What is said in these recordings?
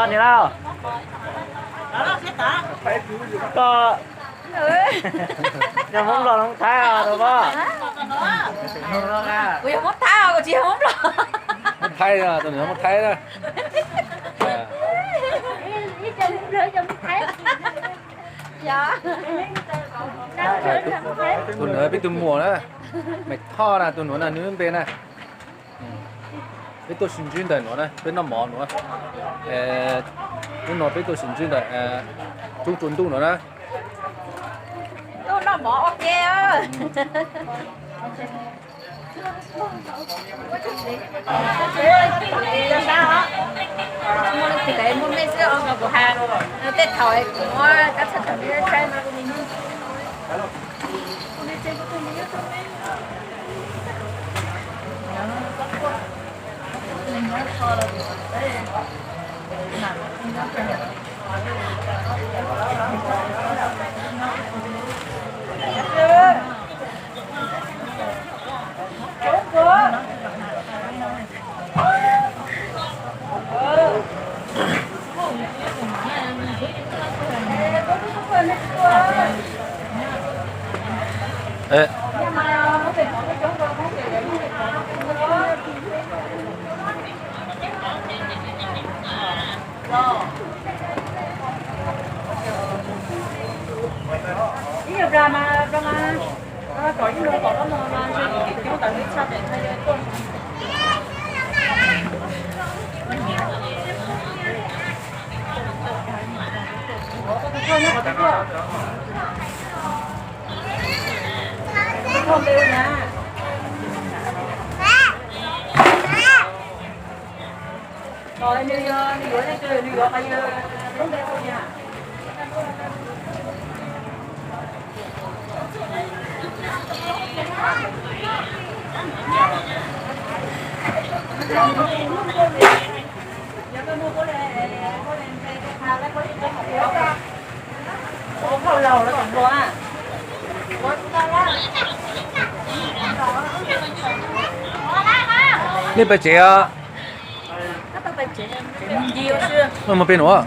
Niam laus, koj yog Hmoob Nplog los Hmoob Thaib os, tus pog? Kuv yog Hmoob Thaib os, kuv tsis yog Hmoob Nplog. Hmoob Thaib, tus nws Hmoob Thaib na. Tus nws peb tus muam na, Maiv Thoj na, tus nuav na, nws lub npe na. Peb tuaj sib ntsib ntawm nuav na, peb noj mov nuav. Hnub no peb tuaj sib ntsib ntawm Tub Tsua Ntuj nuav na. Tuaj noj mov ua ke. Muaj leej twg muaj mej xwb os, kuv has tej thaum kuv muab kab txhab thaum saib no. Nej pais tsev os. Muaj peb nuav.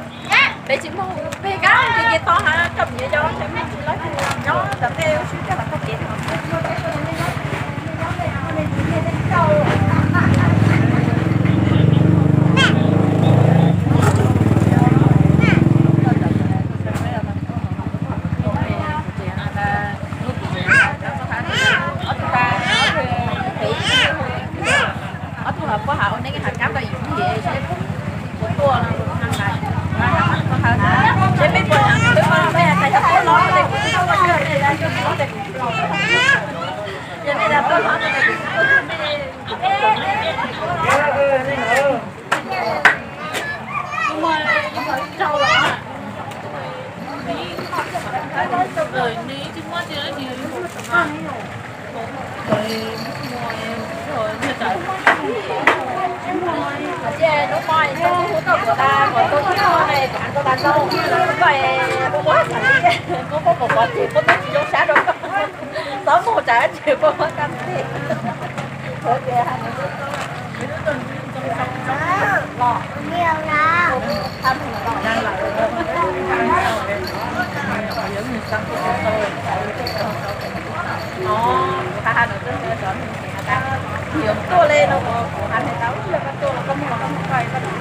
Ob tug puab has ua neeb has kab tau yim hnub es seb puas tuaj no, seb peb puas twb peb has tas yog tuaj hlob no ces kuv twb tuaj, yog nej tuaj hlob no ces kuv twb tuaj. Tuaj le no kuv has tas yog koj tuaj los koj muag los koj muag koj, koj lam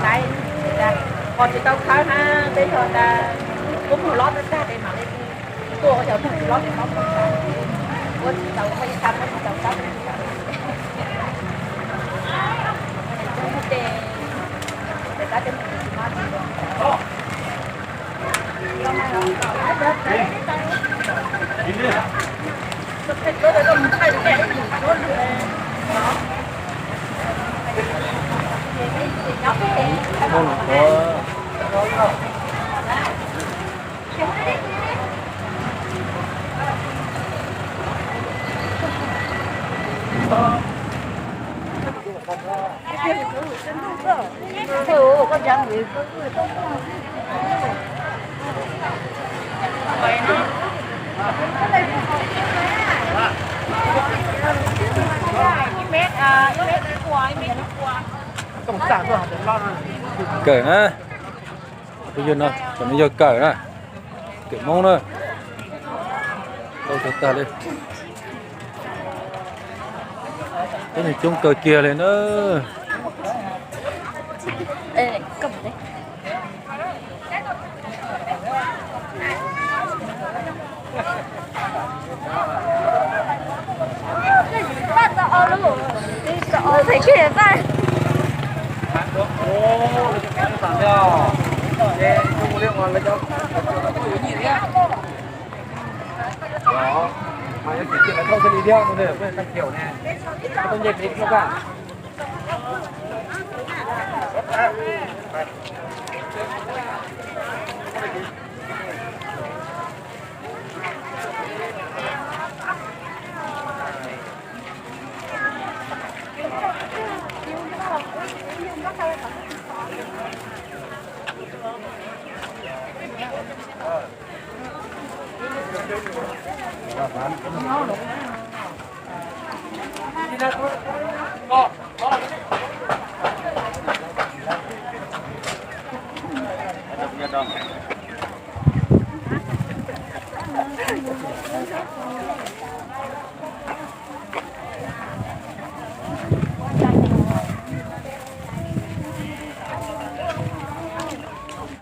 lauj, qhov tsis tau khawb na, peb yog tas kuv muag hlob tag tag ces mam li tuaj, yog muag tsis hlob ces tau tuaj, ua tsis tau, ua ib txha muab tsis tau kab. Kawm na, phooj ywg no, cov no yog kawm na, kawm Hmoob na, tau tag tag li. Peb neeg coob kawg kiag li na.